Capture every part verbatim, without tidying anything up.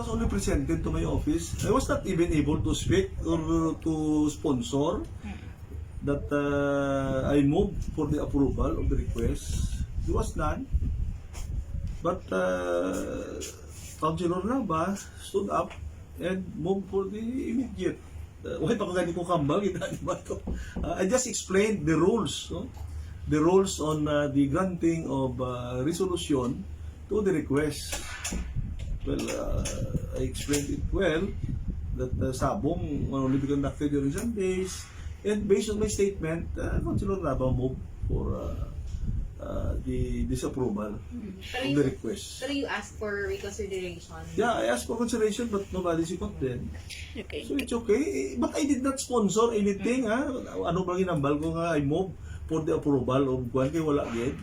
was only presented to my office. I was not even able to speak or to sponsor that uh, I move for the approval of the request. There was none. But uh, Councilor Nava stood up and moved for the immediate. Uh, why pa ko gani ko kambal? Kita ni ba to? Uh, I just explained the rules, no? The rules on uh, the granting of uh, resolution to the request. Well, uh, I explained it well that uh, sabong will only be conducted during Sundays. And based on my statement, uh, Councilor Nava moved for uh, uh, the disapproval Pero of the you, request. pero you ask for reconsideration. Yeah, I asked for consideration but nobody seconded. Okay. So it's okay. But I did not sponsor anything, ha? Ano bang inambal ko nga I move for the approval of kwan kay wala gid?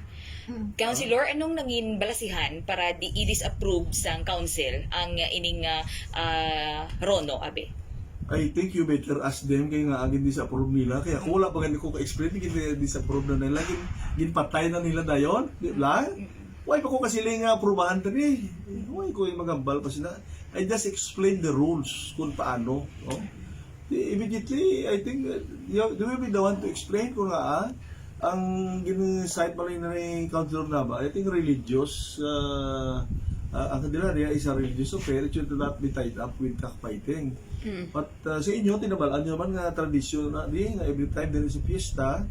Councilor, anong nangin balasihan para di i-disapprove sang council ang uh, ining uh, uh, Rono, abi? I think you better ask them kay nga agin disapprove nila. Kaya ako wala pa gani ko ka-explain, gin disapprove na nila, gin, ginpatay na nila dayon, di ba? Why pa ko kasi nga aprubahan tani? Why ko yung magambal pa sila? I just explain the rules kung paano. No? Di, immediately, I think, uh, you, do we be the one to explain kung nga, ah, ang gin-cite pa rin ni Councilor Nava, I think religious, uh, uh, ang Candelaria is a religious affair, it should not be tied up with cockfighting. But uh, sa inyo, tinabalaan nyo naman nga tradisyon na di, nga every time there is a fiesta,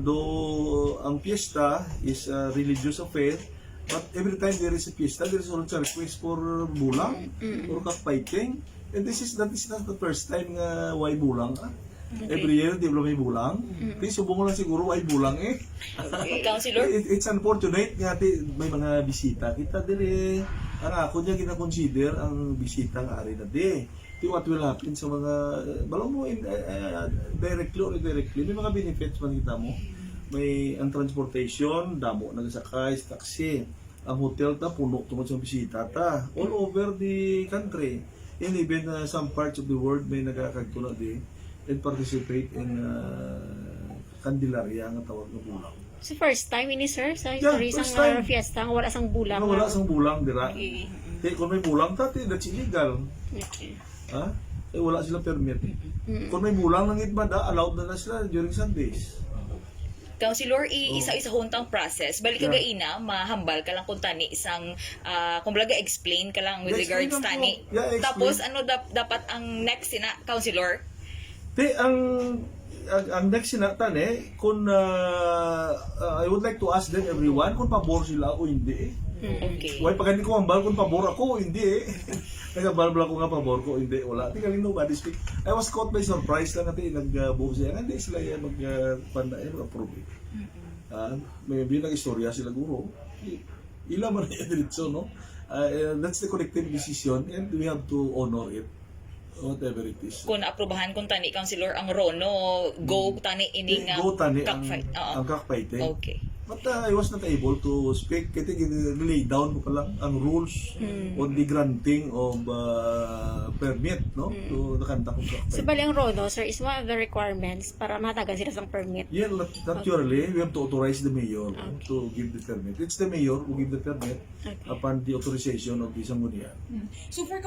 although ang fiesta is a religious affair, but every time there is a fiesta, there is also a request for bulang or cockfighting. And this is, that is not the first time nga why bulang, ah. Every year, di ba may bulang? Di, subong lang siguro, why bulang eh. Councilor? It, it's unfortunate nga di, may mga bisita kita dire. Ang ako niya gina-consider ang bisita nga ari na di. Di, what will happen sa mga, eh, balo mo, in, eh, eh, directly or indirectly, may mga benefits man kita mo. May ang transportation, damo nagsakay sa taxi. Ang hotel ta, puno tungod sa bisita ta. All over the country. And even uh, some parts of the world may nagakagto na di and participate in uh, Candelaria nga tawag nga bulang. So first time ini, sir, sa Yeah, history sang first time. uh, fiesta nga wala sang bulang. Nga wala sang bulang dira. Okay. Kaya kung may bulang ta, ti- that's illegal. Okay. Ha? Eh, wala sila permit. Mm. Kung may bulang nang itmada, allowed na na sila during Sundays. Councilor, i- Oh. isa-isa huntang process. Balik ka Yeah. gaina, mahambal ka lang kung tani isang, ah, kung baga explain ka lang with Yeah, explain regards lang po. tani. Yeah, explain. Tapos ano dap- dapat ang next sina, Councilor? Te, ang ang, ang next sina tani, kung uh, uh, I would like to ask them everyone kung pabor sila o hindi eh. Okay. Why pa gani ko hambal kung pabor ako o hindi eh. Nagabal bala ko nga pabor ko, hindi, wala. Tingnan nobody speak. I was caught by surprise lang natin, nag-move siya. Hindi sila yan mag uh, panda, eh, mag-approve eh. Ah, maybe nag-istorya sila guro. I- Ila man yung diretso, no? Ah, eh, that's the collective decision and we have to honor it. Whatever it is. Kung aprubahan kung tani, Councilor, ang Rono, go tani ining Go tani ang, cockfight. Oo. ang cockfighting. Okay. But uh, I was not able to speak. Kasi gin-lay down ko pa lang ang rules on the granting of uh, permit, no? To the conduct of cockfighting. So, bali ang Rono, sir, is one of the requirements para mahatagan sila sang permit. Yeah, nat- naturally, we have to authorize the mayor no, to give the permit. It's the mayor who give the permit Okay. upon the authorization of the sanggunian. So for